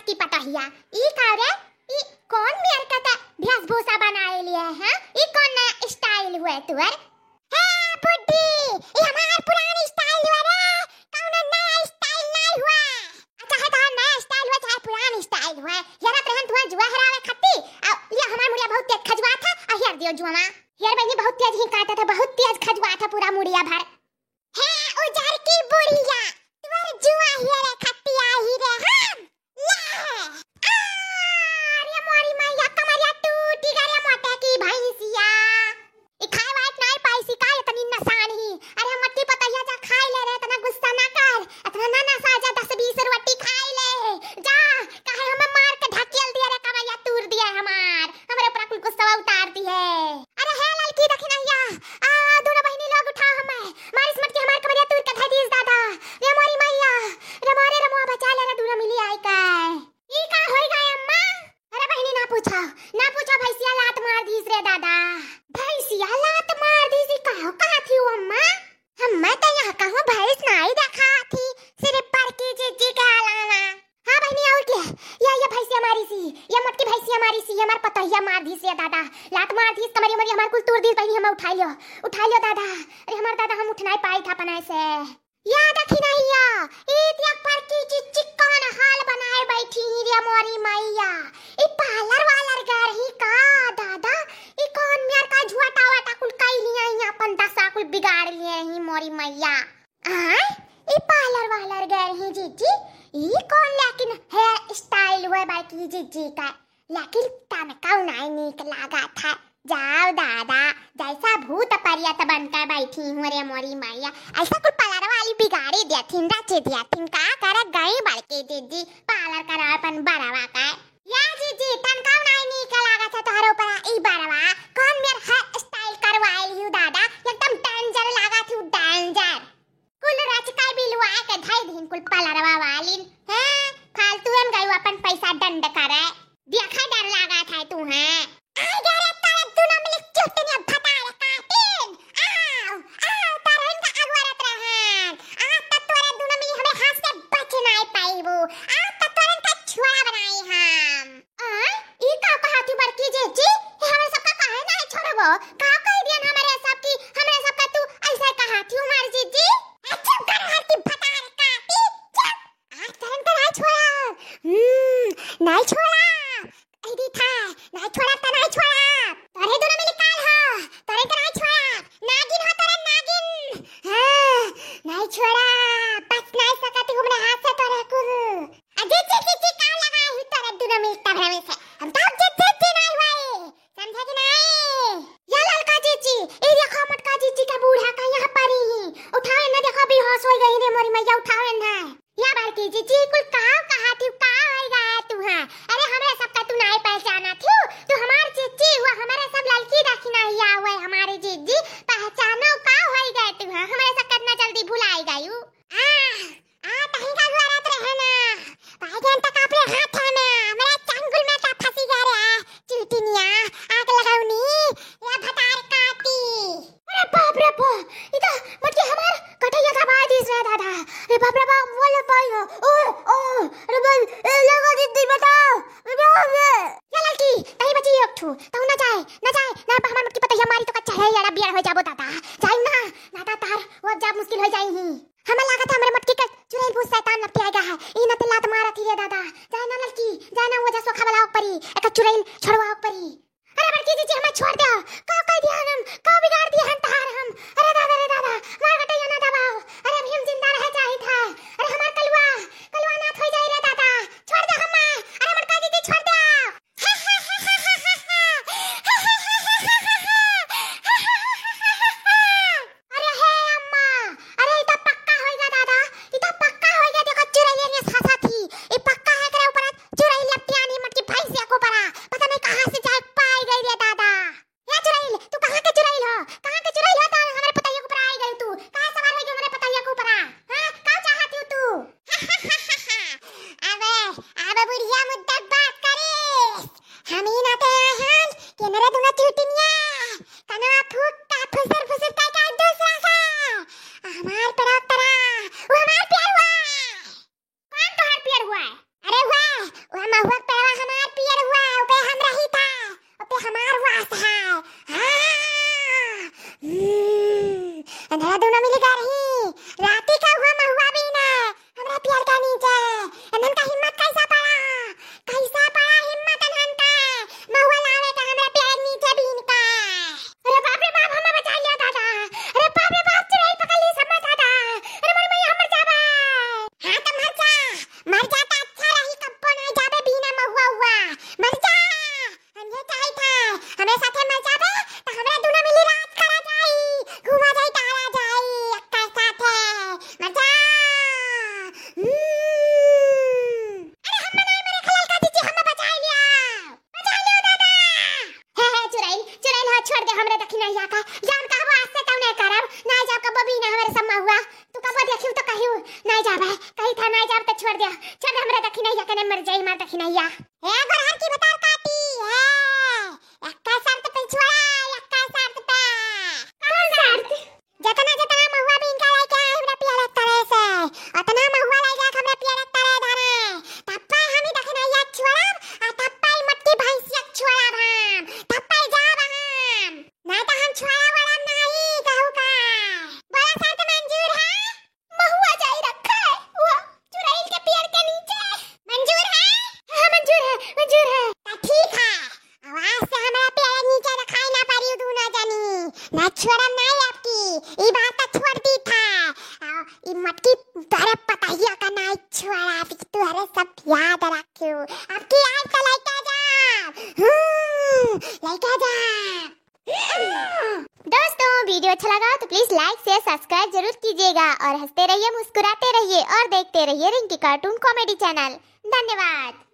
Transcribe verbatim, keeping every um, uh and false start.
की पतोहिया, ई का रे? ई कौन मेर का त भेषभूषा बनाए लिए है? ई कौन नया style हुए तुअर? हे बुड्ढी, ई हमार पुरान style हुए रे, कौनो नया style नाई हुए। चाहे तोहार नया style हुए, चाहे पुरान style हुए, हेरत रहन तुहैं जुआ हेरावे खाती। आ, लिया हमार मुड़िया बहुत तेज खजुआत है, आ हेर दियो जुआवा। हेर बहिनी, बहुत तेज ही काटत है, बहुत तेज खजुआत है पूरा मुड़िया भर। हे उजर की बुढ़िया, तुअर जुआ हेरे खतिया ही रे हम। ले। आ, अरे मोरी मैया, कमरिया टूटी गे रे मोटे की भैंसिया। ई खाए वाए नाई पाई सी का इतनी नसान ही। अरे हम मट्टी पतैया जा खाई ले रे, इतना गुस्सा ना कर, इतना ना नसा जा, दस बीस रोटी खाई ले। जा, काहे हमें मार के ढकेल दिया रे, कमरिया तूर दिया हमार, हमरे ऊपर कुल गुस्सा उतार दी है। अरे हे ललकी दखिनैया, आ, दोनों बहिनी लोग उठाओ हमें। मारिस मटकी हमार कमरिया तूर के धइ दीस दादा। रे मोरी मैया, रे मोरे रमुआ बचा ले रे, दोनों मिली आई का। ई का होई गए अम्मा? अरे बहिनी ना पूछा, ना पूछा, भैंसिया लात मार दीस रे दादा। भैंसिया लात मार दीस, ई का हो कहा थी वो अम्मा? हम्मा तो यहाँ कहूँ भैंस नाई देखा थी, सिर्फ बड़की जिज्जी के अलावा। हाँ बहिनी, और क्या? या, या भैंसिया मारी सी, या मोटकी भैंसिया मारी सी, हमार पतोहिया मार दीस रे दादा, लात मार दीस, कमरिया मरिया हमार कुल तूर दीस बहिनी, हमें उठाई लियो, उठाई लियो दादा। अरे हमार दादा, हम उठ नाई पाई था अपना से। या दखिनैया, ई देख बड़की जिज्जी कौन हाल बनाए बैठी ही रे मोरी मैया। ई parlour वालर गए रही का दादा? ई कौन मेर का झुआटा वाटा कुल कई लिए ही, अपन दशा कुल बिगाड़ लिए ही मोरी मैया। आय, ई parlour वालर गए रही जिज्जी, ई कौन लेकिन hair style हुए बड़की जिज्जी का? लेकिन तनका नाई नीक लागत है। जाओ दादा, जैसा भूत परियत बनकर बैठी हूँ रे मोरी मैया। ऐसा कुल parlour वाली बिगाड़ी दिया थिन, रच दिया थिन। का करे गई बड़की जिज्जी parlour करा अपन बरवा का। या जिज्जी, तनका नाई नीक लागत है तोहरे ऊपर ई बरवा। कौन मेर hair style करवाए लिहू दादा, एकदम danger लागत हूँ, danger। कुल रच के बिलवा के धई दीन कुल parlour वालिन। हैं, फालतू में गयू अपन पैसा डंड करे। देखा डर लागत है तुहैं। आय गे रे, तारा दुनो मिली चुटनी भतार काटिन। आओ, आओ, तारा इनका अगवरत रहन। आज तक तोरे दुनो मिली हमरे हाथ से बच नाई पाइबू। आज तक तोरे इनका छुआ बनाई हम। आ, ई का कहा थी बड़की जिज्जी? हमरे सबका काहे नाई छोड़बो? का कह दियन हमरे सब की, हमरे सबका तू ऐसे कहा थी हमार जिज्जी? आ, चुप कर, हर की भतार काटी, चुप। आज तोरे इनका नाई छोड़ा। हम्म, नाई छोड़ा। कह दी था, नाई छोड़ा त नाई छोड़ा। तोरे दुनो मिली काल हो, तोरे इनका नाई छोड़ा। नागिन हो तोरे नागिन। हाँ, नाई छोड़ा। बच नाई सकती हमरे हाथ से तोरे कुल। अजी, ची, ची, ची, का लगा ही तोरे दुनो मिलता भ्रमे से। हम तो अब जित, जित, जित नाई हुए। समझे कि नाई? या ललका जिज्जी, ई देखो मोटका जिज्जी का बूढ़ा का यहाँ परी ही। उठाओ इन्हें, देखो बेहोश हो गई रे मोरी मैया, उठाओ इन्हें। या बड़की जिज्जी, कुल का कहा थी, का होई गया तुहा? अरे हमरे सबका तू नाई पहचाना थी, तू हमार जिज्जी हुआ, हमरे सब ललकी दखिनैया हुए, हमारे जिज्जी पहचानो का होई गए तुहा, हमरे सब कितना जल्दी भुलाई गयू। आ, आ, तहीं का घुअरत रहे ना। पाए गेन तक अपने हाथ में, मेरे चंगुल में का फंसी गया रे, चूतिनिया, आग लगाउनी, या भतार काटी। अरे बाप रे बाप, ई तो मोटकी हमार कटैया दबाई दीस रे दादा। रे बाप रे बाप, बोल भाई हो। ओ, ओ, रे भाई, ए, लगा दीदी बताओ। रे बाप रे। या ललकी, तहीं बची एक ठू, तू ना जाए, ना जाए, ना हमार मोटकी पतैया मारी तो कच्चा है, यारा बियर हो जाबो दादा। जाई ना, ना ता तार, वो अब जाब मुश्किल हो जाई ही। हमें लागत है हमरे मटकी के चुड़ैल भूत शैतान लपटे आएगा है। ई न तो लात मारत ही रे दादा। जाए ना ललकी, जाए ना वो जा सोखा वाला ओक परी, एक चुड़ैल छोड़वा ओक परी। अरे बड़की जिज्जी हमें छोड़ दो। का कह दिया हम, का बिगाड़ दिया हम तहार हम। अरे दादा रे दादा, मार कटैया ना दबाओ। अरे अभी हम जिंदा रह चाहित है। अरे हमार कलुआ, कलुआ नाथ हो जाई रे दादा। छोड़ दो हमें। अरे मोटका जिज्जी छोड़ दो। अरे हे अम्मा, अरे ई तो पक्का होई गया दादा, ई तो पक्का होई गया। देखो चुड़ैलिया ने हंसा थी, ई पक्का अरे हुआ, वह महुआ के पेड़वा हमार पियर हुआ, ओपे हम रही था, ओपे हमार वास है। हाँ। हम्म, अंधरा दोनों मिल गए रही, राती का हुआ महुआ बीने, हमरा पेड़ के नीचे। इन्हन का हिम्मत कैसा पड़ा, कैसा पड़ा हिम्मत इन्हन का, महुआ लावे का हमरा पेड़ के नीचे बीन का। अरे बाप रे बाप, हमें बचा लिया दादा। अरे बाप रे बाप, चुड़ैल पकड़ ली सब दादा। अरे मोरी मैया, हम मर जाबे। हाँ तो मर जा, मर जा तो अच्छा रही, कब्बो नहीं जाबे बिना महुआ हुआ। मर जा। हम ये चाही था, हमरे साथे मर जाबे तो हमरा दुनो मिली राज करा जाई, घूमा जाई, टहरा जाई, अक्का साथे। मर जा। हम्म। अरे हम नहीं मरे, खलल का दीजिए, हमें बचा लिया। बचा लियो दादा। हे, हे, चुड़ैल, चुड़ैल, हाँ, छोड़ दे हमरे दखिनैया का। जान कहबो आज से तौने करब, नाई जाब कबो बिना हमरे सम्मा हुआ। तू कबो देखियो तो कहियो, नाई जाब है, कही था नाई जाब तो छोड़ दे, छोड़ दे हमरे दखिनैया, कने मर जाई मार दखिनैया। हे, गोरहर की बतार काटी, हे, एक्का शर्त पे छोड़ा, एक्का शर्त पे। कौन शर्त? जतना जतना महुआ बीन के लेके आए हमरा पियर के तरे से, अतना महुआ ले जाके हमरा पियर के तरे धरे, तब पे हम ही दखिनैया छोड़ब, आ तब पे ई मोटकी भैंसिया छोड़ब हम, तब पे जाब हम। ना तो हम छोड़ा वड़ब नहीं, कहू का। बोला शर्त मंजूर है? महुआ जाई रखा है, वो चुड़ैल के पियर के नीचे। मंजूर है? हाँ, मंजूर है, मंजूर है। तो ठीक है, अब आज से हमरा पेड़ नीचे रखाई ना पड़ी दुनो जनी। ना छोड़ब ना आपकी, ई बात तो छोड़ दी था। आ, ई मटकी तोरे पतहिया का ना छोड़ा, अब तोरे सब याद रखियो। अब की आज तो लेके जा, हम्म, लेके जा। दोस्तों, वीडियो अच्छा लगा तो please like, share, subscribe जरूर कीजिएगा और हंसते रहिए, मुस्कुराते रहिए और देखते रहिए रिंकी cartoon comedy channel। धन्यवाद।